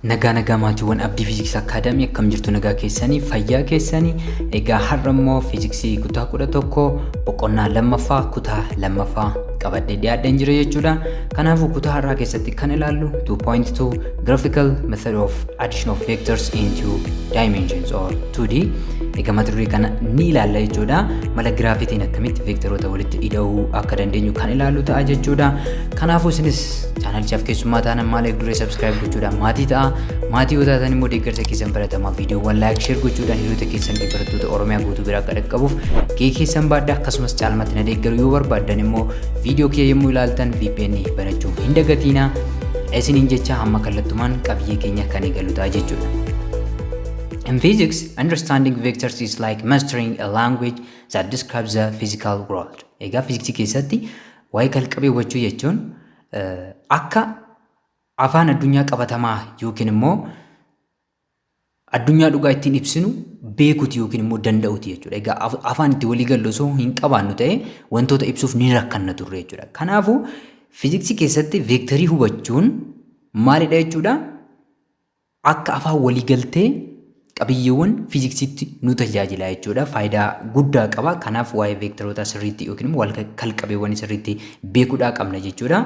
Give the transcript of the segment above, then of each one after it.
Nagaa nagaa maatiiwwan Abdii Fiiziksii Akaadaamii, akkam jirtu? Nagaa keessanii, fayyaa keessanii? Egaa har'a immoo fiiziksii kutaa 11 boqonnaa lammaffaa kutaa lammaffaa qabadhee dhiyaadheen jira jechuudha. Kanaafuu kutaa har'aa keessatti kan ilaallu 2.2 Graphical Method of Addition of Vectors in Two Dimensions or 2D. Egaa mata duree kana ni ilaalla jechuudha. Mala giraafitiin akkamitti veektaroota walitti ida'uu akka dandeenyu kan ilaallu ta'a jechuudha. Kanaafuu isinis chaanalichaaf keessummaa taanan maal eegduree, subscribe gochuudhaan maatii ta'a. Maatii yoo taatan immoo deeggarsa keessan baratamaa viidiyoowwan like, share gochuudhaan hiriyoota keessan fi barattoota Oromiyaa guutuu bira akka dhaqqabuuf gahee keessan baadha. Akkasumas caalmatti na deeggaru yoo barbaaddan immoo viidiyoo kiyya yommuu ilaaltan VPN banachuu hin dagatiinaa. Isiniin jecha hamma kallattumaan qabiyyee keenya kan eegalu ta'a jechuudha. In physics, understanding vectors is like mastering a language that describes the physical world. Egaa fiiziksii keessatti waa'ee kalqabee hubachuu jechuun akka afaan addunyaa qabatamaa yookiin immoo addunyaa dhugaa ittiin ibsinu beekuti yookiin immoo danda'uti jechuudha. Egaa afaan itti walii gallu osoo hin qabaannu ta'e wantoota ibsuuf ni rakkanna turre jechuudha. Kanaafuu fiiziksii keessatti veektarii hubachuun maalidha jechuudha? Akka afaan waliigaltee qabiyyeewwan fiiziksiitti nu tajaajila jechuudha. Faayidaa guddaa qaba. Kanaaf waa'ee veektaroota sirriitti yookiin immoo kalqabeewwan sirriitti beekuudhaa qabna jechuudha.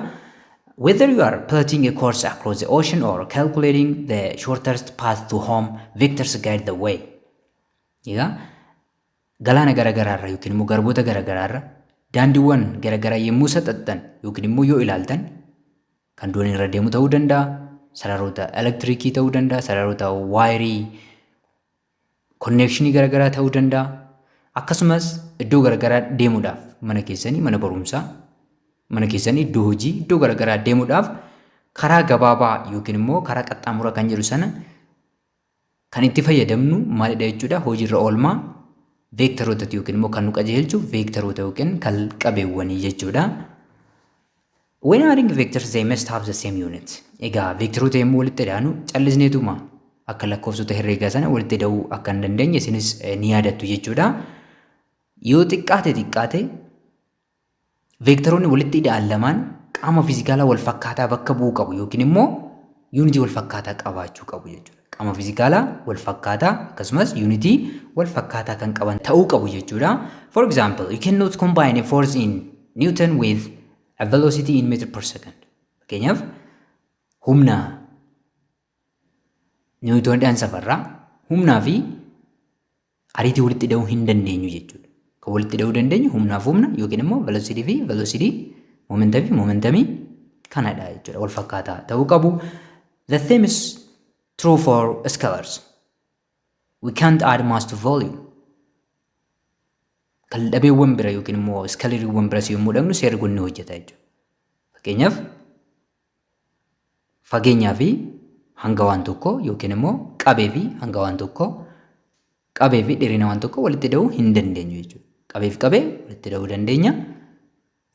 Whether you are plotting a course across the ocean or calculating the shortest path to home, vectors guide the way. Egaa galaana garaagaraarra yookiin immoo garboota garaagaraarra daandiiwwan garaagaraa yommuu saxaxxan yookiin immoo yoo ilaaltan, kan doonii irra deemu ta'uu danda'a, sararoota elektiriikii ta'uu danda'a, sararoota waayirii connection garaagaraa ta'uu danda'a. Akkasumas iddoo garaagaraa deemuudhaaf mana keessanii mana barumsaa, mana keessanii iddoo hojii, iddoo garaagaraa deemuudhaaf karaa gabaabaa yookiin immoo karaa qaxxaamuraa kan jedhu sana kan itti fayyadamnu maalidha jechuudha? Hojiirra oolmaa veektarootati yookiin immoo kan nu qajeelchu veektaroota yookiin kalqabeewwanii jechuudha. When adding vectors, they must have the same unit. Egaa veektaroota yommuu walitti ida'anu callisneetuma akka lakkoofsota herreegaa sana walitti ida'uu akka hin dandeenye isinis ni yaadattu jechuudha. Yoo xiqqaate xiqqaate veektaroonni walitti ida'an lamaan qaama fiizikaalaa wal fakkaataa bakka bu'uu qabu yookiin immoo yuunitii wal fakkaataa qabaachuu qabu jechuudha. Qaama fiizikaalaa wal fakkaataa akkasumas yuunitii wal fakkaataa kan qaban ta'uu qabu jechuudha. For example, you cannot combine a force in Newton with a velocity in meter per second. Fakkeenyaaf, humna niwutooniidhaan safarraa humnaa fi ariitii walitti ida'uu hin dandeenyu jechuudha. Kan walitti ida'uu dandeenyu humnaaf humna yookiin immoo velocity fi velocity, momentumii fi momentumii kanadha jechuudha. Wal fakkaataa ta'uu qabu. The same is true for scalars. We can't add mass to volume. Kaldhabeewwan bira yookiin immoo iskalariiwwan biras yommuu dhaqnu seerri kun ni hojjeta jechuudha. Fakkeenyaaf, fageenyaa fi hanga waan tokkoo yookiin immoo qabee fi hanga waan tokkoo, qabee fi dheerina waan tokkoo walitti ida'uu hin dandeenyu jechuudha. Qabee fi qabee walitti ida'uu dandeenya.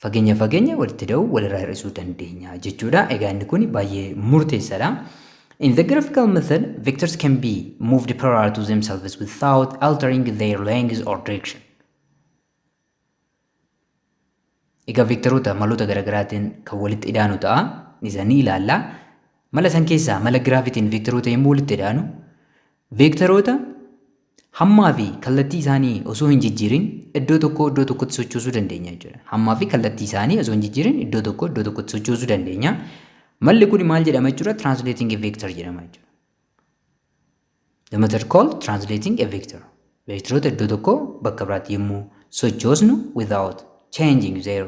Fageenya fageenya walitti ida'uu, walirraa hir'isuu dandeenya jechuudha. Egaa inni kun baay'ee murteessaadha. In the graphical method, vectors can be moved parallel to themselves without altering their length or direction. Egaa veektaroota maloota garaagaraatiin kan walitti idaanu ta'a. Isa ni ilaalla. Mala san keessaa mala giraafitiin veektaroota yommuu walitti idaanu, veektaroota hammaa fi kallattii isaanii osoo hin jijjiirin iddoo tokkoo iddoo tokkotti sochoosuu dandeenya jechuudha. Hammaa fi kallattii isaanii osoo hin jijjiirin iddoo tokkoo iddoo tokkotti sochoosuu dandeenya. Malli kun maal jedhama jechuudha? Translating a vector jedhama jechuudha. The method called translating a vector. Veektaroota iddoo tokkoo bakka biraatti yommuu sochoosnu without changing their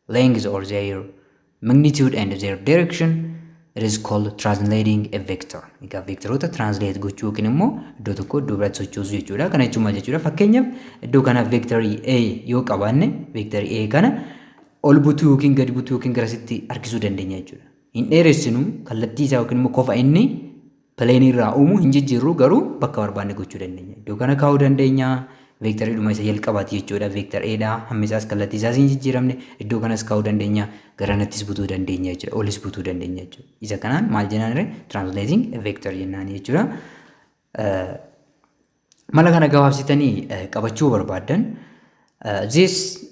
length or their magnitude and their direction, it is called translating a vector. Egaa veektaroota translate gochuu yookiin immoo iddoo tokkoo iddoo biraatti sochoosuu jechuudha. Kana jechuun maal jechuudha? Fakkeenyaaf, iddoo kana veektarii A yoo qabaanne, veektarii A kana ol butuu yookiin gadi butuu yookiin garasitti harkisuu dandeenya jechuudha. Hin dheeressinu, kallattii isaa yookiin immoo kofa inni pileenii irraa uumu hin jijjiirru, garuu bakka barbaanne gochuu dandeenya. Iddoo kana kaa'uu dandeenya. Veektarii dhuma isa jalqabaati jechuudha. Vector A dha. Hammi isaas kallattii isaas hin jijjiiramne. Iddoo kanas kaa'uu dandeenya. Garanattis butuu dandeenya jechuudha. Olis butuu dandeenya jechuudha. Isa kanaan maal jennaan ree? Translating vector jennaan jechuudha. Mala kana gabaabsitanii qabachuu barbaaddan, this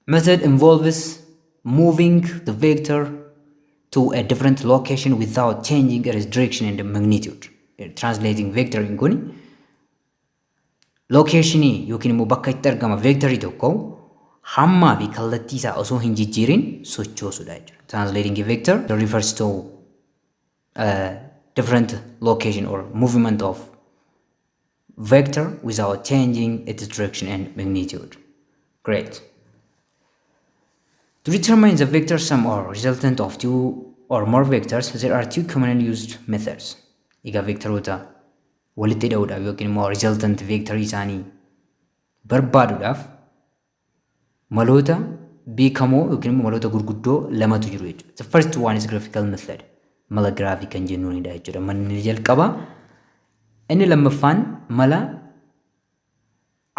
method involves moving the vector to to a different location without changing its direction and magnitude. Translating vector kun locationii yookiin immoo bakka itti argama vectorii tokko hammaa fi kallattii isaa osoo hin jijjiirin sochoosudha jechuudha. Translating vector refers to different location or movement of vector without changing its direction and magnitude. Great. To determine the vector sum or resultant of two or more vectors, there are two commonly used methods. Egaa vectoroota walitti hidhuudhaaf yookiin immoo resultant vectorii isaanii barbaaduudhaaf maloota beekamoo yookiin immoo maloota gurguddoo lamatu jiru jechuudha. The first one is graphical method. Mala giraafii kan jennuunidha jechuudha. Malli jalqabaa. Inni lammaffaan mala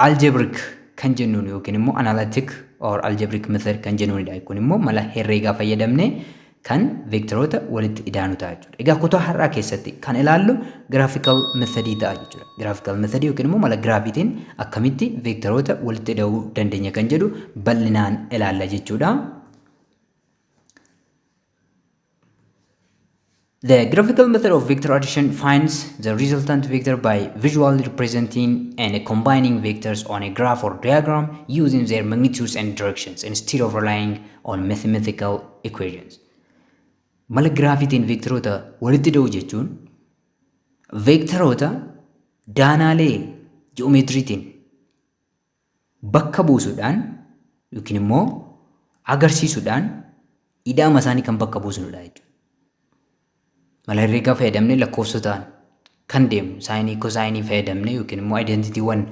algebraic kan jennuun yookiin immoo analytic or algebraic method kan jennuunidha. Kun immoo mala herreegaa fayyadamnee kan veektaroota walitti idaanu ta'a jechuudha. Egaa kutaa har'aa keessatti kan ilaallu graphical methodii ta'a jechuudha. Graphical methodii yookiin immoo mala giraafiitiin akkamitti veektaroota walitti ida'uu dandeenya kan jedhu bal'inaan ilaalla jechuudha. The graphical method of vector addition finds the resultant vector by visually representing and combining vectors on a graph or diagram using their magnitudes and directions instead of relying on mathematical equations. Mala giraafiitiin veektaroota walitti ida'uu jechuun veektaroota daanaalee ji'oomeetiriitiin bakka buusuudhaan yookiin immoo agarsiisuudhaan ida'ama isaanii kan bakka buusnudha jechuudha. Mala herreegaa fayyadamnee lakkoofsotaan kan deemnu saayinii kosaayinii fayyadamnee yookiin immoo aayidentiitiiwwan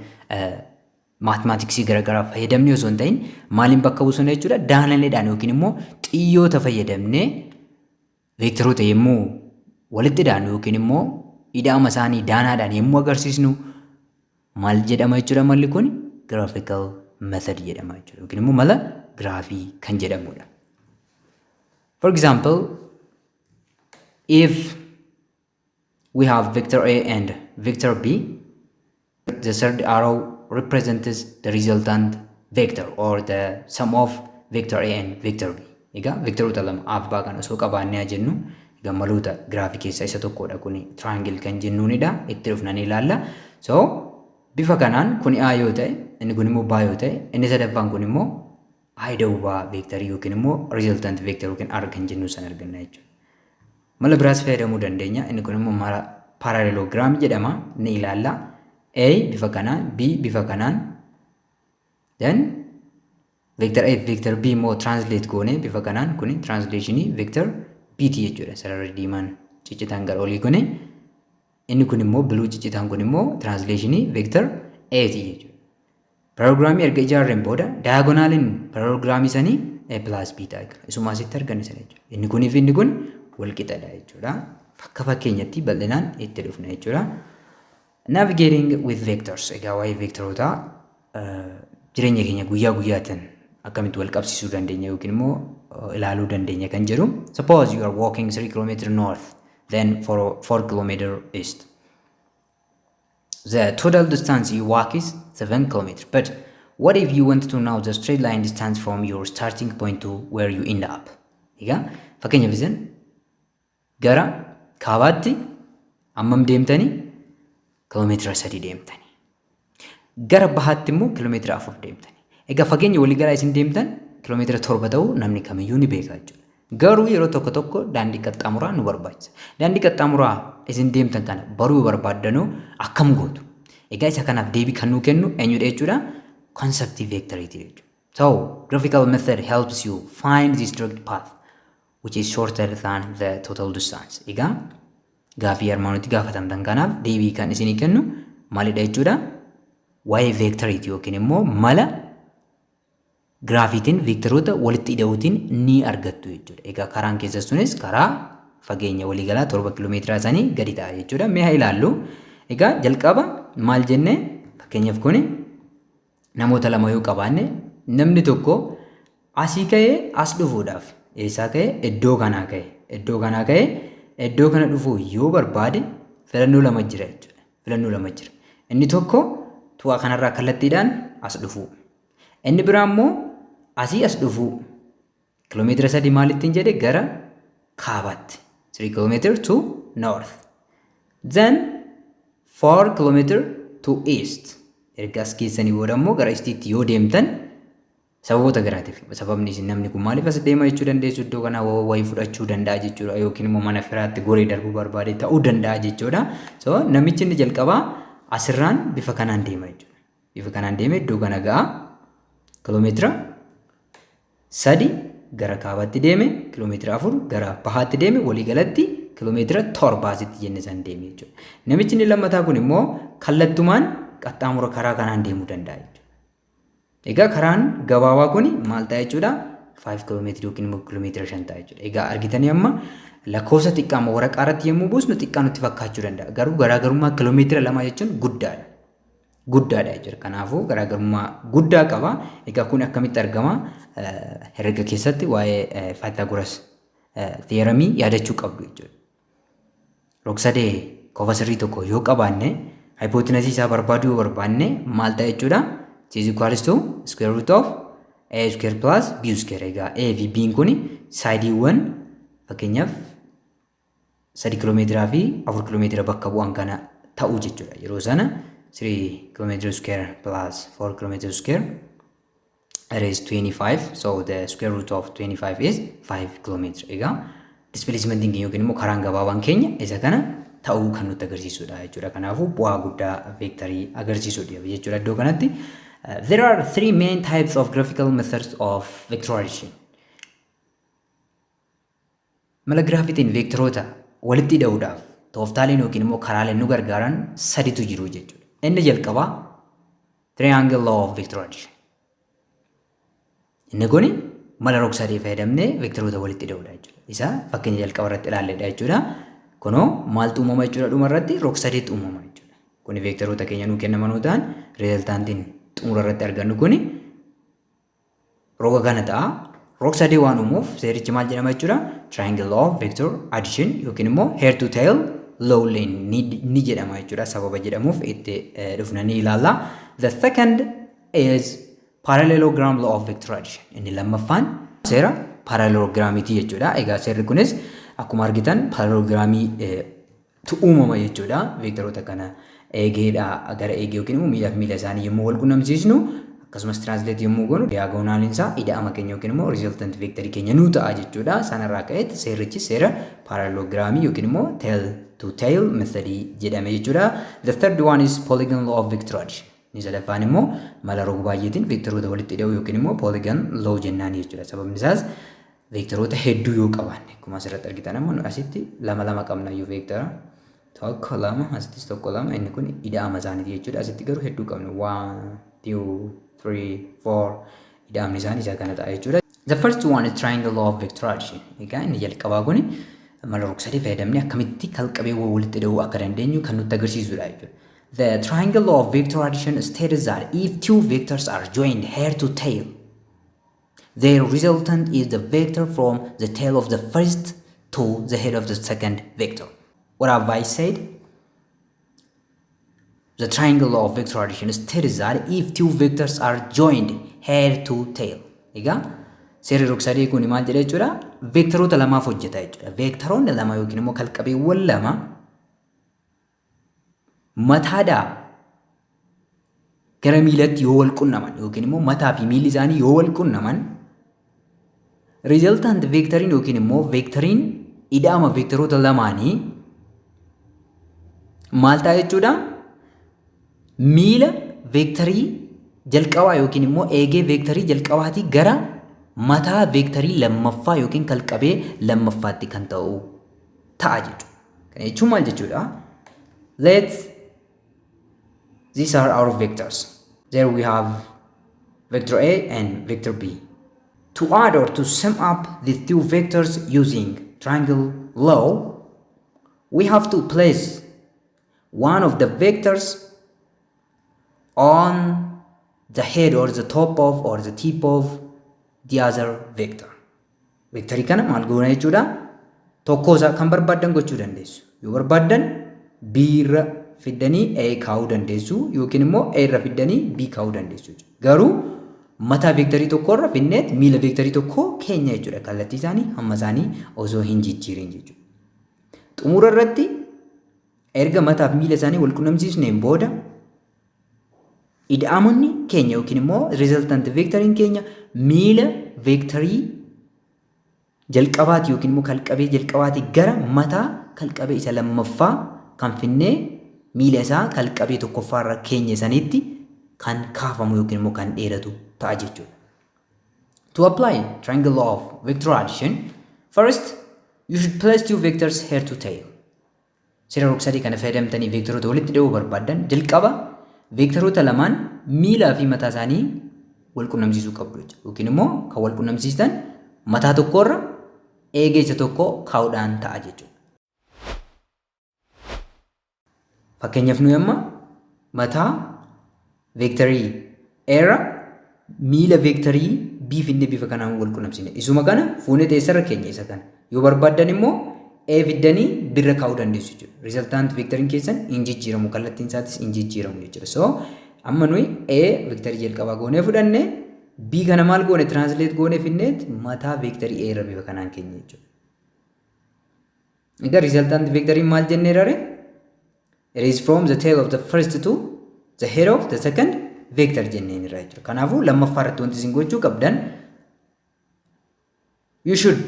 maatimaatiksii garaagaraa fayyadamnee osoo hin ta'in maaliin bakka buusna jechuudha, daanaleedhaan yookiin immoo xiyyoota fayyadamnee veektaroota yommuu walitti idaanu yookiin immoo ida'ama isaanii daanaadhaan yommuu agarsiisnu maal jedhama jechuudha? Malli kun graphical method jedhama jechuudha, yookiin immoo mala giraafii kan jedhamudha. For example, if we have vector A and vector B, the third arrow represents the resultant vector or the sum of vector A and vector B. Egaa vectoroota lama A fi B kan osoo qabaannee haa jennu. Egaa maloota giraafii keessaa isa tokkodha, kuni triangle kan jennuunidha. Itti dhufnanii ilaalla. So bifa kanaan kuni A yoo ta'e, inni kun immoo B yoo ta'e, inni sadaffaan kun immoo A ida'uu B veektarii yookiin immoo resultant vector yookiin R kan jennu san arganna jechuudha. Mala biraas fayyadamuu dandeenya. Inni kun immoo mala parallelogram jedhama. Ni ilaalla. A bifa kanaan, B bifa kanaan, then vector A fi vector B immoo translate goone bifa kanaan, kuni translationii vector B ti jechuudha. Sararri diimaan ciccitaan gara olii kuni, inni kun immoo blue ciccitaan kun immoo translationii vector A ti jechuudha. Parallelograamii erga ijaarreen booda diagonaaliin parallelograamii sanii A plus B ta'a jechuudha. Isuma asitti arganne sana jechuudha. Inni kunii fi inni kun wal qixadha jechuudha. Akka fakkeenyatti bal'inaan itti dhufna jechuudha. Navigating with vectors. Egaa waa'ee vectorootaa jireenya keenya guyyaa guyyaatiin akkamitti wal qabsiisuu dandeenya yookiin immoo ilaaluu dandeenya kan jedhu. Suppose you are walking 3 km north, then 4 km east. The total distance you walk is 7 km. But what if you want to know the straight line distance from your starting point to where you end up? Egaa fakkeenyaaf isin gara kaabaatti hammam deemtanii? Kiiloomeetira 3 deemtanii. Gara bahaatti immoo kiiloomeetira 4 deemtanii. Egaa fageenya waliigalaa isin deemtan kiiloomeetira 7 ta'uu namni kamiyyuu ni beeka jechuudha. Garuu yeroo tokko tokko daandii qaxxaamuraa nu barbaachisa. Daandii qaxxaamuraa isin deemtan kana baruu barbaaddanuu akkam gootu? Egaa isa kanaaf deebii kan nuu kennu eenyudha jechuudha? Konseptii veektariiti jechuudha. So, graphical method helps you find this direct path which is shorter than the total distance. Egaa gaafii armaan olitti gaafatamtan kanaaf deebii kan isinii kennu maalidha jechuudha? Waa'ee veektariiti yookiin immoo mala giraafiitiin veektaroota walitti ida'uutiin ni argattu jechuudha. Egaa karaan keessa sunis karaa fageenya waliigalaa 7 kiiloomeetira sanii gadi ta'a jechuudha. Mee haa ilaallu. Egaa jalqaba maal jenne? Fakkeenyaaf kuni namoota lama yoo qabaanne, namni tokko asii ka'ee as dhufuudhaaf, eessaa ka'ee, iddoo kanaa ka'ee iddoo kana dhufuu yoo barbaade filannoo lama jira jechuudha. Filannoo lama jira. Inni tokko tu'aa kanarraa kallattiidhaan as dhufuu. Inni biraa immoo asii as dhufuu. Kiiloomeetira 3 maalittiin jedhe gara kaabaatti. 3 kilometer to north. Then 4 kilometer to east. Erga as geessanii booda immoo gara eastiitti yoo deemtan, sababoota garaatiif, sababni isin namni kun maaliif as deema jechuu dandeessu, iddoo kana wayii fudhachuu danda'a jechuudha, yookiin immoo mana firaatti goree darbuu barbaade ta'uu danda'a jechuudha. So namichi inni jalqabaa asirraan bifa kanaan deema jechuudha. Bifa kanaan deeme iddoo kana ga'a. Kiiloomeetira 3 gara kaabaatti deeme, kiiloomeetira 4 gara bahaatti deeme, waliigalatti kiiloomeetira 7 asitti jenne san deeme jechuudha. Namichi inni lammataa kun immoo kallattumaan qaxxaamura karaa kanaan deemuu danda'a jechuudha. Egaa karaan gabaabaa kun maal ta'a jechuudha? 5 kiiloomeetira yookiin immoo kiiloomeetira 5 ta'a jechuudha. Egaa argitanii, amma lakkoofsa xiqqaa amma waraqaa irratti yommuu buusnu xiqqaa nutti fakkaachuu danda'a. Garuu garaagarummaa kiiloomeetira 2 jechuun guddaadha. Guddaadha jechuudha. Kanaafuu garaagarummaa guddaa qaba. Egaa kun akkamitti argama? Herrega keessatti waa'ee Pythagoras theoremii yaadachuu qabdu jechuudha. Rog-sadee kofa sirrii tokko yoo qabaanne, hypotenusii isaa barbaaduu yoo barbaanne maal ta'a jechuudha? It is equals to square root of a square plus b square. Egaa a fi b kun sideiiwwan fakkeenyaaf 3 kiiloomeetiraa fi 4 kiiloomeetira bakka bu'an kana ta'u jechuudha. Yeroo sana 3 kilometer square plus 4 kilometer square, it is 25. So the square root of 25 is 5 kilometer. Egaa displacement keenya yookiin immoo karaan gabaabaan keenya isa kana ta'uu kan nutti agarsiisudha jechuudha. Kanaafuu bu'aa guddaa veektarii agarsiisudha jechuudha iddoo kanatti. There are three main types of graphical methods of vector addition. Mala giraafitiin veektaroota walitti hidhuudhaaf tooftaaleen yookiin immoo karaaleen nu gargaaran saditu jiru jechuudha. Inni jalqabaa triangle law of vector addition. Inni kuni mala rog-sadee fayyadamnee veektaroota walitti hidhuudha jechuudha. Isa fakkeenya jalqaba irratti ilaalledha jechuudha. Kunoo maaltu uumama jechuudha? Dhuma irratti rog-sadeetu uumama jechuudha. Kuni veektaroota keenya nuu kennaman yoo ta'an, resultantiin xumura irratti argannu kuni roga kana ta'a. Rog-sadee waan uumuuf seerichi maal jedhama jechuudha? Triangle law of vector addition yookiin immoo head to tail law ni jedhama jechuudha. Sababa jedhamuuf itti dhufna, ni ilaalla. The second is parallelogram law of vector addition. Inni lammaffaan seera parallelogramiiti jechuudha. Egaa seerri kunis akkuma argitan parallelogramii tu uumama jechuudha. Veektaroota kana eegeedha gara eegee yookiin immoo miilaa fi miila isaanii yommuu wal qunnamsiisnu, akkasumas translate yommuu goonu, diagonaliin isaa ida'ama keenya yookiin immoo resultant veektarii keenya nuu ta'a jechuudha. Sanarraa ka'etti seerrichi seera parallelogramii yookiin immoo tail to tail method jedhame jechuudha. The third one is polygon law of vector addition. Inni sadaffaan immoo mala roga baay'eetiin veektaroota walitti hidhuu yookiin immoo polygon law jennaan jechuudha. Sababni isaas veektaroota hedduu yoo qabaanne, akkuma asirratti argitan amma asitti lama lama qabna iyyuu, veektara tokko, lama, asittis tokko, lama, inni kun ida'ama isaaniiti jechuudha. Asitti garuu hedduu qabna, one, two, three, four, ida'amni isaanii isa kana ta'a jechuudha. The first one is triangle law of vector addition. Egaa inni jalqabaa kuni mala rog-sadee fayyadamnee akkamitti kalqabeewwan walitti hidhuu akka dandeenyu kan nutti agarsiisudha jechuudha. The triangle law of vector addition states that if two vectors are joined head to tail, their resultant is the vector from the tail of the first to the head of the second vector. What have I said? The triangle law of vector addition states that if two vectors are joined head to tail. Egaa seerri rog-sadee kun maal jedha jechuudha? Veektaroota lamaaf hojjeta jechuudha. Veektaroonni lama yookiin immoo kalqabeewwan lama mataadhaa gara miilatti yoo wal qunnaman yookiin immoo mataa fi miilli isaanii yoo wal qunnaman, resultant veektariin yookiin immoo veektariin ida'ama veektaroota lamaanii maal ta'a jechuudha? Miila veektarii jalqabaa yookiin immoo eegee veektarii jalqabaatii gara mataa veektarii lammaffaa yookiin kalqabee lammaffaatti kan ta'u ta'a jechuudha. Kana jechuun maal jechuudha? Let these are our vectors. There we have vector A and vector B. To add or to sum up the two vectors using triangle law, we have to place one of the vectors on the head or the top of or the tip of the other vector. Vectorii kana maal goona jechuudha? Tokko isaa kan barbaaddan gochuu dandeessu. Yoo barbaaddan B irra fiddanii A kaa'uu dandeessu yookiin immoo A irra fiddanii B kaa'uu dandeessu. Garuu Mataa veektarii tokkorra finneet miila veektarii tokkoo keenya jechuudha. Kallattii isaanii hamma isaanii osoo hin jijjiirin jechuudha. Xumura irratti erga mataa fi miila isaanii wal qunnamsiisneen booda, ida'amonni keenya yookiin immoo resultant veektariin keenya miila veektarii jalqabaati yookiin immoo kalqabee jalqabaati gara mataa kalqabee isa lammaffaa kan finnee miila isaa kalqabee tokkoffaarra keenya sanitti kan kaafamu yookiin immoo kan dheeratu ta'a jechuudha. To apply triangle law of vector addition, first you should place two vectors head to tail. Seera rog-sadii kana fayyadamtanii veektaroota walitti dhahuu barbaaddan, jalqaba veektaroota lamaan miilaa fi mataa isaanii wal qunnamsiisuu qabdu jechuudha. Yookiin immoo kan wal qunnamsiistan mataa tokkorra eegee isa tokko kaa'uudhaan ta'a jechuudha. Fakkeenyaaf, nuyi amma mataa veektarii A irra miila veektarii B finnee bifa kanaan wal qunnamsiisne. Isuma kana fuunee eessarra keenya? Isa kana. Yoo barbaaddan immoo A fiddanii B irra kaa'uu dandeessu jechuudha. Resultant veektariin keessan hin jijjiiramu, kallattiin isaatis hin jijjiiramu jechuudha. So amma nuyi A veektarii jalqabaa goonee fudhanne, B kana maal goone? Translate goonee finneet mataa veektarii A irra bifa kanaan keenya jechuudha. Egaa resultant veektariin maal jennee rare? It is from the tail of the first to the head of the second vector jenneen irraa jechuudha. Kanaafuu lammaffaa irratti wanti isin gochuu qabdan, you should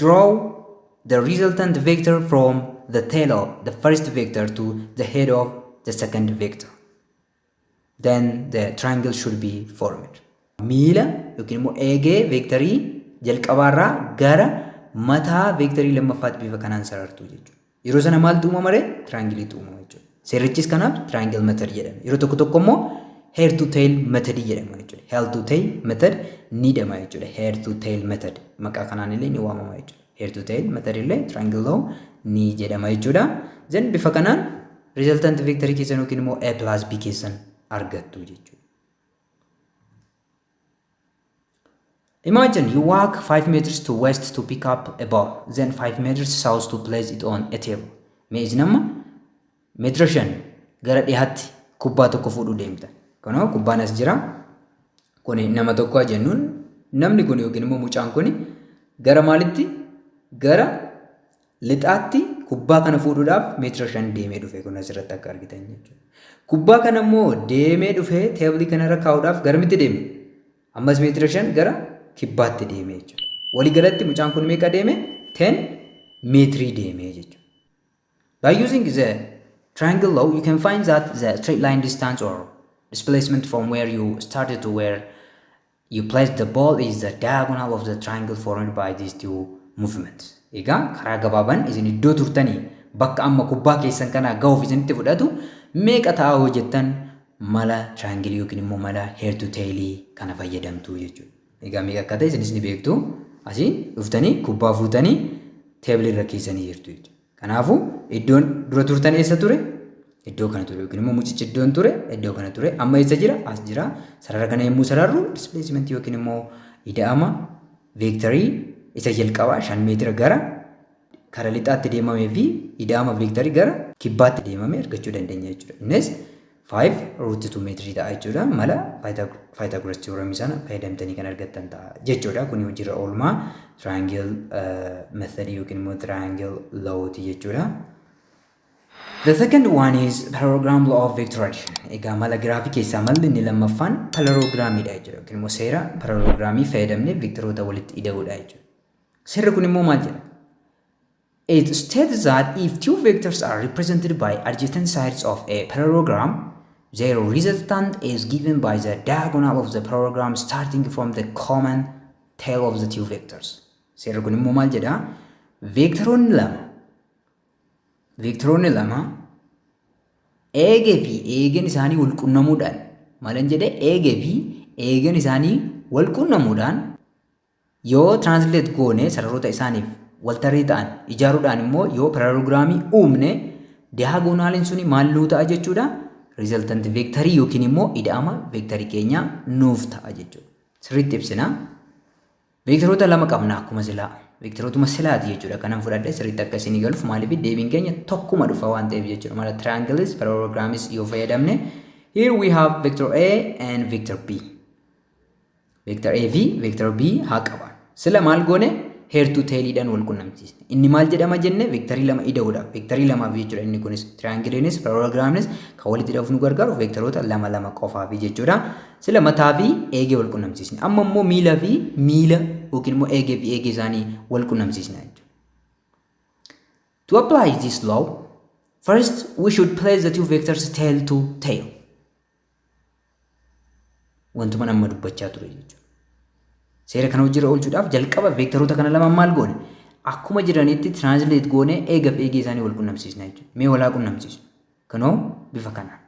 draw the resultant vector from the tail of the first vector to the head of the second vector. Then the triangle should be formed. Miila yookiin immoo eegee veektarii jalqabaarraa gara mataa veektarii lammaffaatti bifa kanaan sarartu jechuudha. Yeroo sana maaltu uumama ree? Triangleiitu uumama jechuudha. Seerrichis kanaaf triangle method jedhama. Yeroo tokko tokko immoo head to tail method jedhama jechuudha. Head to tail method ni jedhama jechuudha. Head to tail method maqaa kanaan illee ni waamama jechuudha. Head to tail method illee triangle law ni jedhama jechuudha. Then bifa kanaan resultant vectorii keessan yookiin immoo A plus B keessan argattu jechuudha. Imagine you walk 5 meters to west to pick up a ball, then 5 meters south to place it on a table. Mee isin amma meetira 5 gara dhiyaatti kubbaa tokko fuudhuu deemta. Kunoo kubbaan as jira. Kuni nama tokko jennuun, namni kun yookiin immoo mucaan kun gara maalitti? Gara lixaatti kubbaa kana fuudhuudhaaf meetira 5 deemee dhufe, kun asirratti akka argitan jechuudha. Kubbaa kana immoo deemee dhufee teebilii kanarra kaa'uudhaaf garamitti deeme? Ammas meetira 5 gara kibbaatti deeme jechuudha. Waliigalatti mucaan kun meeqa deeme? 10 meetirii deeme jechuudha. By using the triangle law, you can find that the straight line distance or displacement from where you started to where you placed the ball is the diagonal of the triangle formed by these two movements. Egaa karaa gabaabaan isin iddoo turtanii bakka amma kubbaa keessan kanaa gahuuf isinitti fudhatu meeqa ta'a hoo jettan, mala triangle yookiin immoo mala head to tail kana fayyadamtu jechuudha. Egaa meeqa akka ta'e isinis ni beektu. Asiin dhuftanii kubbaa fuutanii teebilii irra keessanii jirtu jechuudha. Kanaafuu iddoon dura turtan eessa ture? Iddoo kana ture, yookiin immoo mucichi iddoon ture iddoo kana ture. Amma eessa jira? As jira. Sarara kana yommuu sararru, displacement yookiin immoo ida'ama veektarii isa jalqabaa 5 meetira gara kara lixaatti deemamee fi ida'ama veektarii gara kibbaatti deemame argachuu dandeenya jechuudha. Innis 5 root 2 meetirii ta'a jechuudha. Mala Pythagoras theorem sana fayyadamtanii kan argattan ta'a jechuudha. Kuni hojiirra oolmaa triangle method yookiin immoo triangle law'ti jechuudha. The second one is parallelogram law of vector addition. Egaa mala giraafii keessaa malli inni lammaffaan parallelogramidha jechuudha. Yookiin immoo seera parallelogramii fayyadamnee vektaroota walitti ida'uudha jechuudha. Seerri kun immoo maal jedha? It states that if two vectors are represented by adjacent sides of a parallelogram, their resultant is given by the diagonal of the parallelogram starting from the common tail of the two vectors. Seerri kun immoo maal jedha? Veektaroonni lama eegee fi eegeen isaanii wal qunnamuudhaan, maalan jedhee, eegee fi eegeen isaanii wal qunnamuudhaan yoo translate goone, sararoota isaaniif waltarree ta'an ijaaruudhaan immoo yoo parallelogramii uumne, diagonaliin suni maal nuu ta'a jechuudha? Resultant veektarii yookiin immoo ida'ama veektarii keenyaa nuuf ta'a jechuudha. Sirriitti ibsina. Veektaroota lama qabna akkuma silaa. Veektarootuma silaati jechuudha. Kanan fudhadhe sirriitti akka isinii galuuf, maaliif deebiin keenya tokkuma dhufa waan ta'eef jechuudha. Mala triangles, parallelogramis yoo fayyadamne, here we have vector A and vector B. Vector A fi vector B haa qabaannu. Sila maal goone? Head to tailiidhaan wal qunnamsiisne. Inni maal jedhama jenne? Vectorii lama ida'uudhaaf. Vectorii lamaaf jechuudha inni kunis. Triangleiinis parallelograminis kan walitti hidhuuf nu gargaaru vectoroota lama lama qofaafi jechuudha. Sila mataa fi eegee wal qunnamsiisne. Amma immoo miila fi miila yookiin immoo eegee fi eegee isaanii wal qunnamsiisna jechuudha. To apply this law, first we should place the two vectors tail to tail. Wantuma amma dubbachaa ture jechuudha. Seera kana hojiirra oolchuudhaaf jalqaba veektaroota kana lamaan maal goone? Akkuma jiranitti translate goone eega fi eegee isaanii wal qunnamsiisna jechuudha. Mee walaa qunnamsiisnu. Kunoo bifa kanaan.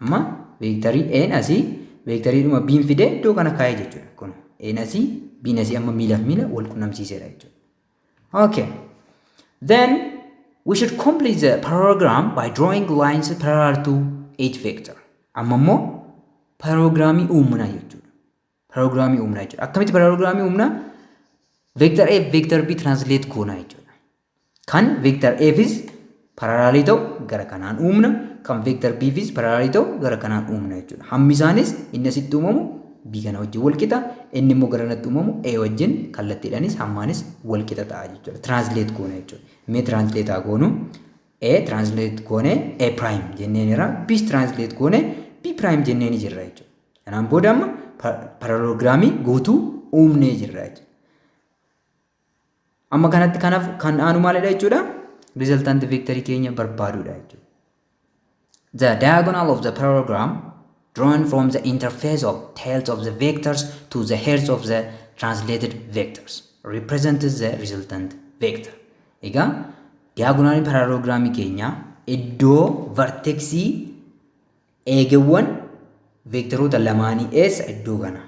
Amma veektarii A'n asii veektariidhuma B'n fidee iddoo kana kaa'ee jechuudha. Kun A'n asii, B'n asii, amma miilaaf miila wal qunnamsiiseera jechuudha. Okay. Then we should complete the parallelogram by drawing lines parallel to each vector. Amma immoo parallelogramii uumna jechuudha. Parallelogramii uumna jechuudha. Akkamitti parallelogramii uumna? Vector A, vector B translate goona jechuudha. Kan vector A fis parallelii ta'u gara kanaan uumna. Kan vector B fis parallelii ta'u gara kanaan uumna jechuudha. Hammi isaanis inni asitti uumamu B kana wajjin wal qixa, inni immoo gara kanatti uumamu A wajjin kallattiidhaanis hammaanis wal qixa ta'a jechuudha. Translate goona jechuudha. Mee translate haa goonu. A translate goone A prime jenneen irra, B translate goone B prime jenneen jirra jechuudha. Kanaan booda amma parallelogramii guutuu uumnee jirra jechuudha. Amma kanatti kanaaf kan aanu maalidha jechuudha? Resultant vectorii keenya barbaaduudha jechuudha. The diagonal of the parallelogram drawn from the interface of tails of the vectors to the heads of the translated vectors represents the resultant vector. Egaa diagonaliin parallelogramii keenya iddoo vertexii eegeewwan veektaroota lamaanii eessa? Iddoo kana.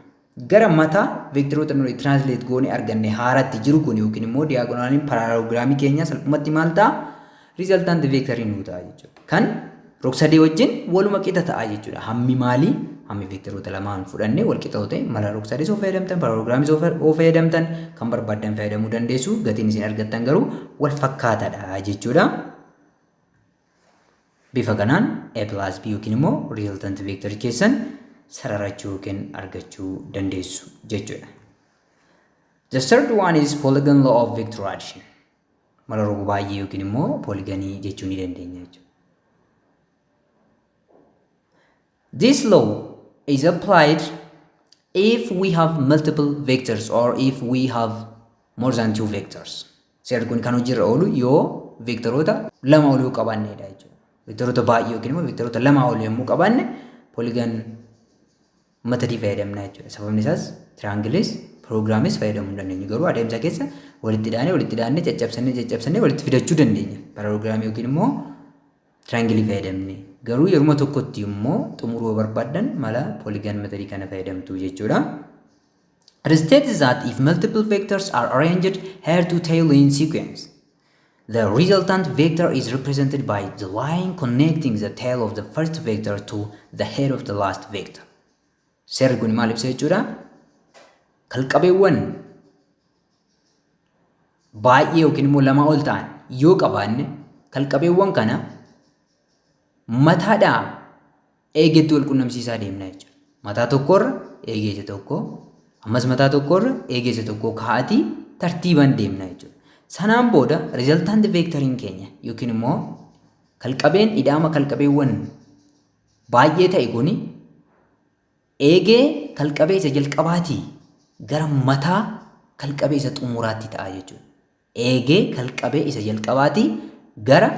Gara mataa veektaroota nuyi translate goonee arganne haaratti jiru kun yookiin immoo diagonaliin parallelogramii keenya salphumatti maal ta'a? Resultant vectorii nuu ta'a jechuudha. Kan rog-sadee wajjin waluma qixa ta'a jechuudha. Hammi maalii? Hammi veektaroota lamaan fudhannee wal qixa ta'e, mala rog-sadees yoo fayyadamtan, parallelogramiis yoo fayyadamtan, kan barbaaddan fayyadamuu dandeessu. Gatiin isin argattan garuu wal fakkaataadha jechuudha. Bifa kanaan A plus B yookiin immoo resultant vector keessan sararachuu yookiin argachuu dandeessu jechuudha. The third one is polygon law of vector addition. Mala roga baay'ee yookiin immoo polygonii jechuu ni dandeenya jechuudha. This law is applied if we have multiple vectors or if we have more than two vectors. Seerri kun kan hojiirra oolu yoo veektaroota lama ol yoo qabaannedha jechuudha. Veektaroota baay'ee yookiin immoo veektaroota lama ol yommuu qabaanne polygon methodii fayyadamna jechuudha. Sababni isaas triangleis parallelogramis fayyadamuu hin dandeenyu. Garuu adeemsa keessa walitti hidhaanee, walitti hidhaannee, caccabsannee, caccabsannee walitti fidachuu dandeenya. Parallelogramii yookiin immoo triangleii fayyadamne. Garuu yeruma tokkotti immoo xumuruu barbaaddan mala polygon methodii kana fayyadamtu jechuudha. It states that if multiple vectors are arranged head to tail in sequence, the resultant vector is represented by the line connecting the tail of the first vector to the head of the last vector. Seerri kun maal ibsa jechuudha? Kalqabeewwan baay'ee yookiin immoo lama ol ta'an yoo qabaanne, kalqabeewwan kana mataadhaa eegeetti wal qunnamsiisaa deemna jechuudha. Mataa tokkorra eegee isa tokko, ammas mataa tokkorra eegee isa tokko kaa'atii tartiibaan deemna jechuudha. Sanaan booda resultant vectoriin keenya yookiin immoo kalqabeen ida'ama kalqabeewwan baay'ee ta'e kuni eegee kalqabee isa jalqabaatii gara mataa kalqabee isa xumuraatti ta'a jechuudha. Eegee kalqabee isa jalqabaatii gara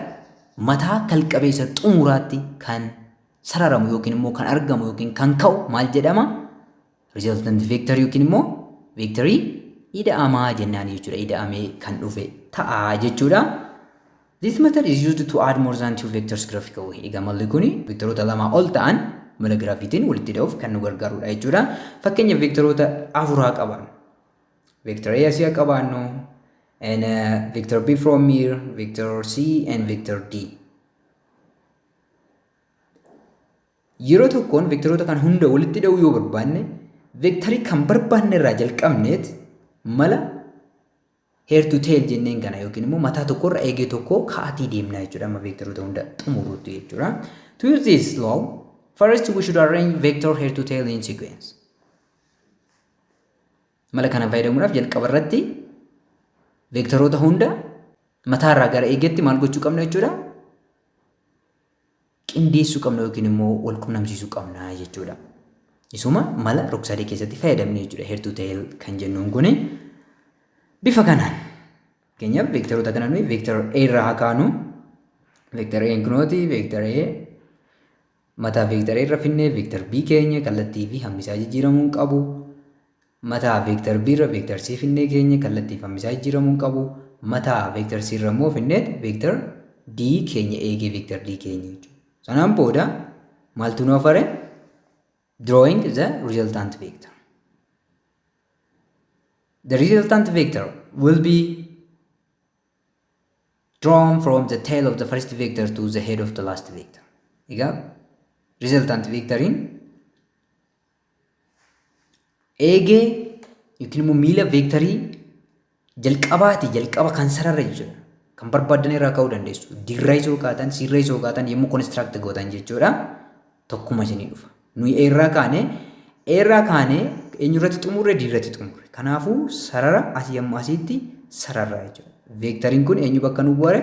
mataa kalqabee isa xumuraatti kan sararamu yookiin immoo kan argamu yookiin kan ka'u maal jedhama? Resultant vector yookiin immoo vectorii ida'amaa jennaan jechuudha. Ida'amee kan dhufe ta'a jechuudha. This method is used to add more than two vectors graphically. Egaa malli kuni vectoroota lamaa ol ta'an mala giraafiitiin walitti hidhuuf kan nu gargaarudha jechuudha. Fakkeenya vectoroota afuraa qaban. Vector A asii qabaannu and vector B from here, vector C and vector D. Yeroo tokkoon vectoroota kan hunda walitti hidhuu yoo barbaanne, vectorii kan barbaanne irraa jalqabneet mala head to tail jenneen kana yookiin immoo mataa tokkorra eegee tokko ka'atii deemna jechuudha, amma vectoroota hunda xumuruutti jechuudha. To use this law, first we should arrange vector head to tail in sequence. Mala kana fayyadamuudhaaf jalqaba irratti veektaroota hunda mataarraa gara eegeetti maal gochuu qabna jechuudha? Qindeessuu qabna yookiin immoo wal qunnamsiisuu qabna jechuudha. Isuma mala rog-sadee keessatti fayyadamne jechuudha. Head to tail kan jennuun kuni bifa kanaan. Fakkeenyaaf, veektaroota kana nuyi vector A irraa haa kaanu. Vector A kunooti. Vector A mataa vector A irra finnee vector B keenya, kallattii fi hammi isaa jijjiiramuu hin qabu. Mataa vector B irra vector C finnee keenya, kallattii fi hammi isaa jijjiiramuu hin qabu. Mataa vector C irra immoo finneet vector D keenya, eegee vector D keenya jechuudha. Sanaan booda maaltu nu hafare? Drawing the resultant vector. The resultant vector will be drawn from the tail of the first vector to the head of the last vector. Egaa resultant vectoriin eegee yookiin immoo miila veektarii jalqabaati, jalqaba kan sararra jechuudha. Kan barbaadan irraa ka'uu dandeessu. D irraa isoo kaatan, C irraa isoo kaatan, yommuu construct gootan jechuudha. Tokkuma isinii dhufa. Nuyi A irraa kaane, A irraa kaane eenyurratti xumurre? D irratti xumurre. Kanaafuu sarara asii amma asiitti sararra jechuudha. Veektariin kun eenyu bakka nu bu'are?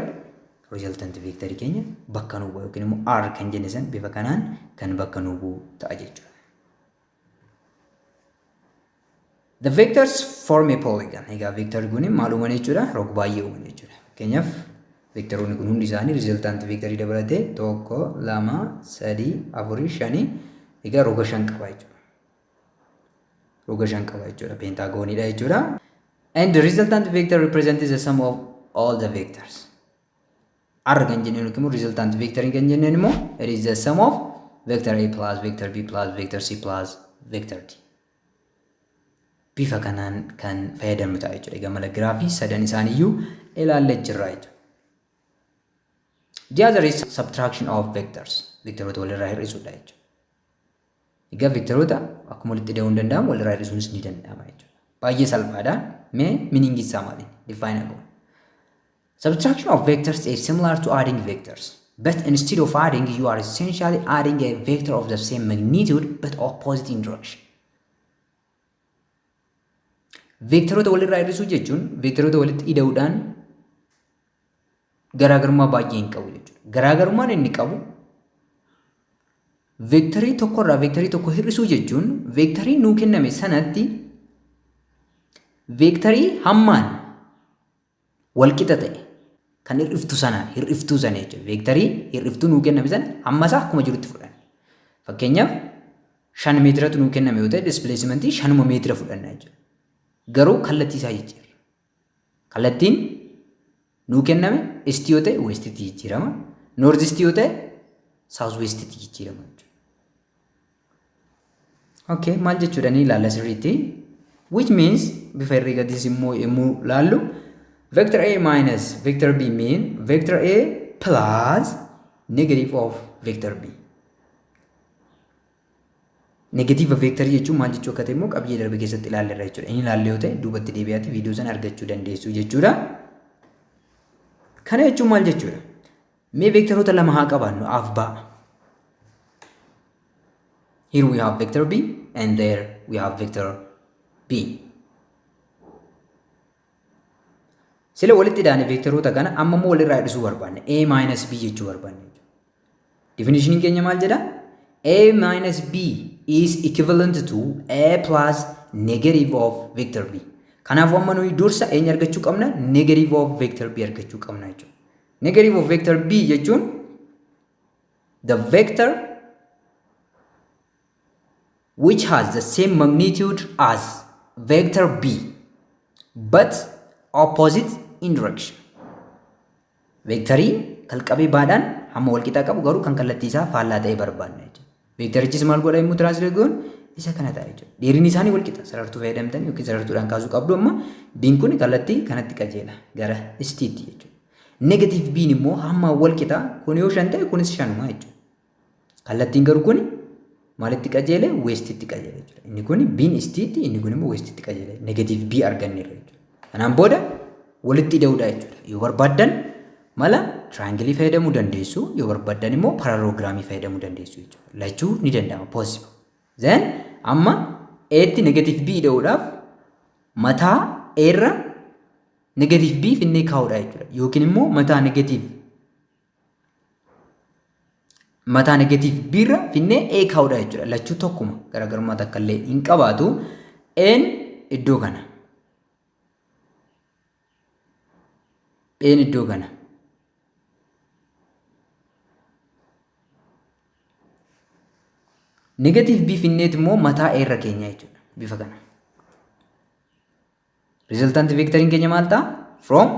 Resultant veektarii keenya bakka nu bu'a yookiin immoo R kan jenne san bifa kanaan kan bakka nu bu'u ta'a jechuudha. The vectors form a polygon. Egaa veektarri kun maal uuman jechuudha? Rog baay'ee uuman jechuudha. Fakkeenyaaf, veektaroonni kun hundi isaanii resultant veektarii dabalatee tokko, lama, sadii, afurii, shanii, egaa roga shan qaba jechuudha. Roga shan qaba jechuudha. Peentagooniidha jechuudha. And the resultant vector represents the sum of all the vectors. R kan jenneen yookiin immoo resultant vector kan jenneen immoo it is the sum of vector A plus vector B plus vector C plus vector D. Bifa kanaan kan fayyadamnu ta'a jechuudha. Egaa mala giraafii sadan isaaniiyyuu ilaallee jirra jechuudha. The other is subtraction of vectors. Vectoroota walirraa hir'isuudha jechuudha. Egaa vectoroota akkuma walitti ida'uun danda'amu, walirraa hir'isuunis ni danda'ama jechuudha. Baay'ee salphaadha. Mee meaning isaa maali? Define goona. Subtraction of vectors is similar to adding vectors. But instead of adding, you are essentially adding a vector of the same magnitude but opposite in direction. Veektaroota walirraa hir'isuu jechuun veektaroota walitti ida'uudhaan garaagarummaa baay'ee hin qabu jechuudha. Garaagarummaan inni qabu, veektarii tokkorraa veektarii tokko hir'isuu jechuun veektarii nuu kenname sanatti veektarii hammaan walqixa ta'e kan hir'iftu sanaan, hir'iftuu sana jechuudha. Veektarii hir'iftuu nuu kenname sana hamma isaa akkuma jirutti fudhanna. Fakkeenyaaf, 5 meetiratu nuu kenname yoo ta'e, displacement 5 meetira fudhanna jechuudha. Garuu kallattii isaa jijjiirra. Kallattiin nuu kenname east yoo ta'e westitti jijjiirama. North east yoo ta'e south westitti jijjiirama jechuudha. Okay, maal jechuudha ni ilaalla sirriitti. Which means, bifa herreegatis immoo yommuu laallu, vector A minus vector B mean vector A plus negative of vector B. Negatiiva veektarii jechuun maal jechuu akka ta'e immoo qabiyyee darbe keessatti ilaalleerra jechuudha. Inni ilaalle yoo ta'e duubatti deebi'aati viidiyoo sana argachuu dandeessu jechuudha. Kana jechuun maal jechuudha? Mee veektaroota lama haa qabaannu, A fi B. Here we have vector B and there we have vector B. Sila walitti idaane veektaroota kana, amma immoo walirraa hir'isuu barbaanne, A minus B jechuu barbaanne. Definitioniin keenya maal jedha? A minus B is equivalent to A plus negative of vector B. Kanaafuu amma nuyi dursa eenyu argachuu qabna? Negative of vector B argachuu qabna jechuudha. Negative of vector B jechuun the vector which has the same magnitude as vector B but opposite in direction. Veektarii kalqabee baadhaan hamma walqixaa qabu garuu kan kallattii isaa faallaa ta'e barbaanna jechuudha. Veektarichis maal godha yommuu translate goon? Isa kana ta'a jechuudha. Dheerinni isaanii walqixa. Sarartuu fayyadamtan yookiin sarartuudhaan kaasuu qabdu. Amma B'n kun kallattii kanatti qajeela, gara eastiitti jechuudha. Negative B'n immoo hamma walqixa, kun yoo shan ta'e kunis shanuma jechuudha. Kallattiin garuu kun maalitti qajeele? Westitti qajeele jechuudha. Inni kun B'n eastiitti, inni kun immoo westitti qajeele. Negative B arganneerra jechuudha. Kanaan booda walitti ida'uudha jechuudha. Yoo barbaaddan mala triangle fayyadamuu dandeessu, yoo barbaaddan immoo parallelogram fayyadamuu dandeessu jechuudha. Lachuu ni danda'ama, possible. Then amma A'tti negative B ida'uudhaaf Mataa A irra negative B finnee kaa'uudha jechuudha. Yookiin immoo mataa negative B irra finnee A kaa'uudha jechuudha. Lachuu tokkuma, garaagarummaa takka illee hin qabaatu. A'n iddoo kana. A'n iddoo kana. Negative B finneet immoo mataa A irra keenya jechuudha. Bifa kana. Resultant vectoriin keenya maal ta'a? From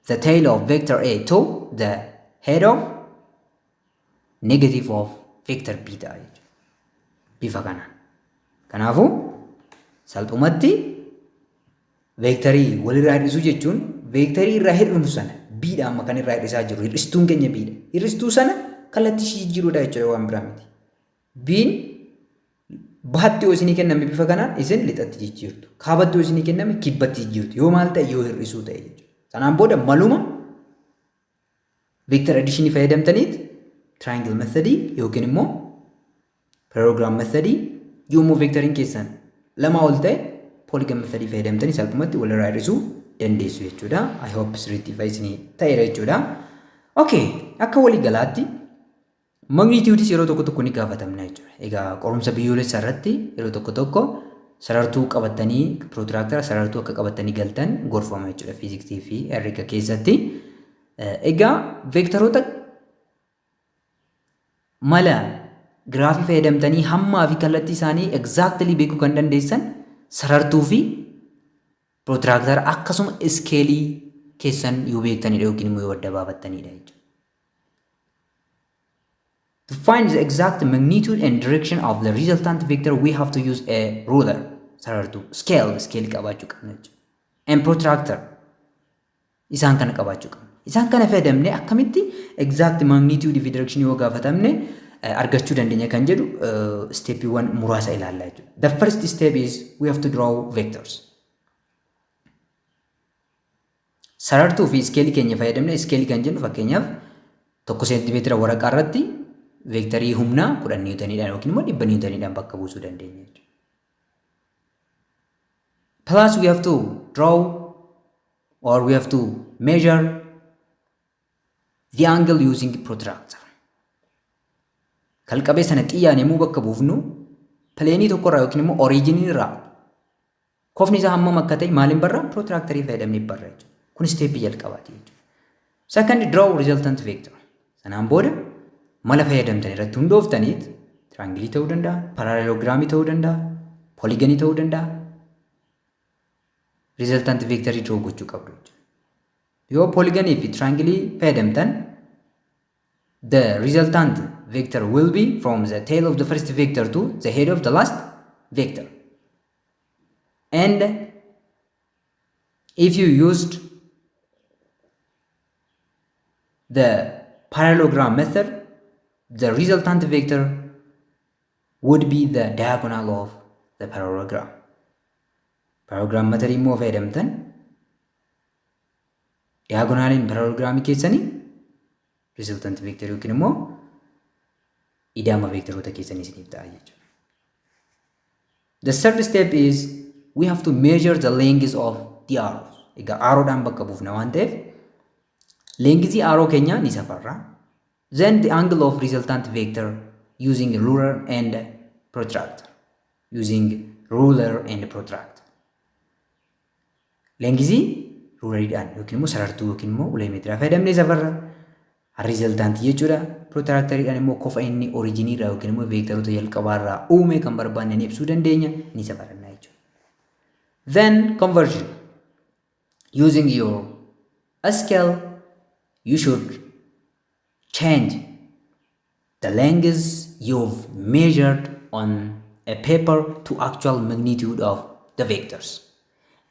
the tail of vector A to the head of negative of vector B ta'a jechuudha. Bifa kanaan. Kanaafuu salphumatti veektarii walirraa hir'isuu jechuun veektarii irraa hir'inu sana, B'dha amma kan irraa hir'isaa jiru, hir'istuun keenya B'dha. Hir'istuu sana kallattii ishii jijjiiruudha jechuudha, waan biraa miti. B'n bahatti yoo isinii kenname bifa kanaan isin lixatti jijjiirtu. Kaabatti yoo isinii kenname kibbatti jijjiirtu. Yoo maal ta'e? Yoo hir'isuu ta'e jechuudha. Sanaan booda maluma vector additionii fayyadamtaniit triangle methodii yookiin immoo parallelogram methodii, yommuu vectoriin keessan lamaa ol ta'e polygon methodii fayyadamtanii salphumatti walirraa hir'isuu dandeessu jechuudha. I hope sirriitti ifa isinii ta'eera jechuudha. Okay, akka walii galaatti magnitudeis yeroo tokko tokko ni gaafatamna jechuudha. Egaa qorumsa biyyoolessaa irratti yeroo tokko tokko sarartuu qabatanii, protractor, sarartuu akka qabatanii galtan gorfama jechuudha fiiziksii fi herrega keessatti. Egaa veektaroota mala giraafii fayyadamtanii hammaa fi kallattii isaanii exactly beekuu kan dandeessan sarartuu fi protractor akkasuma iskeelii keessan yoo beektanidha yookiin immoo yoo adda baafattanidha jechuudha. To find the exact magnitude and direction of the resultant vector, we have to use a ruler, sarartuu, scale qabaachuu qabna jechuudha. And protractor, isaan kana qabaachuu qabna. Isaan kana fayyadamnee akkamitti exact magnitude fi direction yoo gaafatamne argachuu dandeenya kan jedhu steppiiwwan muraasa ilaalla jechuudha. The first step is we have to draw vectors. Sarartuu fi iskeelii keenya fayyadamne, iskeelii kan jennu fakkeenyaaf 1 seentimeetira waraqaa irratti veektarii humnaa 10 niwutaniidhaan yookiin immoo 100 niwutaniidhaan bakka buusuu dandeenya jechuudha. Plus we have to draw or we have to measure the angle using protractor. Kalqabee sana xiyyaan yommuu bakka buufnu planeii tokkorraa yookiin immoo originii irraa kofni isaa hammam akka ta'e maaliin barra? Protractorii fayyadamnee barra jechuudha. Kun steppii jalqabaati jechuudha. Second, draw resultant vector. Sanaan booda mala fayyadamtan irratti hundooftaniit triangleii ta'uu danda'a, parallelogramii ta'uu danda'a, polygonii ta'uu danda'a. Resultant vectorii draw gochuu qabdu jechuudha. Yoo polygonii fi triangleii fayyadamtan, the resultant vector will be from the tail of the first vector to the head of the last vector. And if you used the parallelogram method, the resultant vector would be the diagonal of the parallelogram. Parallelogram method immoo fayyadamtan diagonaliin parallelogramii keessanii resultant vector yookiin immoo ida'ama veektaroota keessanii isiniif ta'a jechuudha. The third step is we have to measure the length of the arrows. Egaa arrowdhaan bakka buufna waan ta'eef lengthii arrow keenyaa ni safarra. Then the angle of resultant vector using ruler and protractor. Using ruler and protractor. Lengthii ruleriidhaan yookiin immoo sarartuu yookiin immoo ulee meetiraa fayyadamnee safarra. Resultantii jechuudha. Protractoriidhaan immoo kofa inni originiirraa yookiin immoo veektaroota jalqabaarraa uume kan barbaanne ni ibsuu dandeenya, ni safaranna jechuudha. Then conversion. Using your scale, you should change the length you've measured on a paper to actual magnitude of the vectors.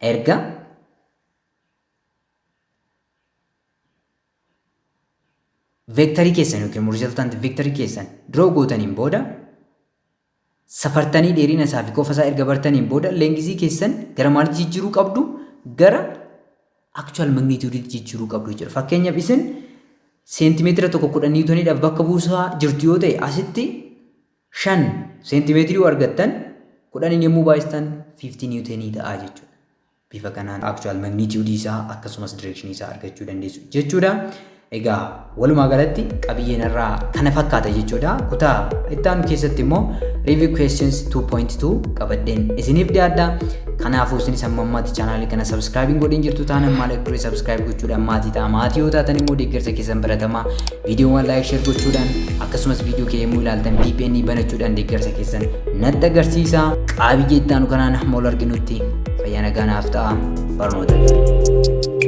Erga veektarii keessan yookiin immoo resultant veektarii keessan draw gootaniin booda, safartanii dheerina isaa fi kofa isaa erga bartaniin booda, lengthii keessan gara maalitti jijjiiruu qabdu? Gara actual magnitude jijjiiruu qabdu jechuudha. Fakkeenyaaf isin seentimeetira 1 10 niwutoniidhaaf bakka buusaa jirtu yoo ta'e, asitti 5 seentimeetirii yoo argattan, 10n yommuu baay'istan 50 newtonii ta'a jechuudha. Bifa kanaan actual magnitude isaa akkasumas direction isaa argachuu dandeessu jechuudha. Egaa walumaa galatti qabiyyeen irraa kana fakkaata jechuudha. Kutaa itti aanu keessatti immoo review questions 2.2 qabadheen isiniif dhiyaadha. Kanaafuu isinis amma ammaatti chaanaalii kana subscribe godhin jirtu taanaan maal ture, subscribe gochuudhaan maatii ta'a. Maatii yoo taatan immoo deeggarsa keessan baratamaa viidiyoowwan like, share gochuudhaan, akkasumas viidiyoo kee yommuu ilaaltan VPN banachuudhaan deeggarsa keessan natti agarsiisa. Qabiyyee itti aanu kanaan hamma wal arginutti fayyaa nagaa naaf ta'a, barnoota gaarii.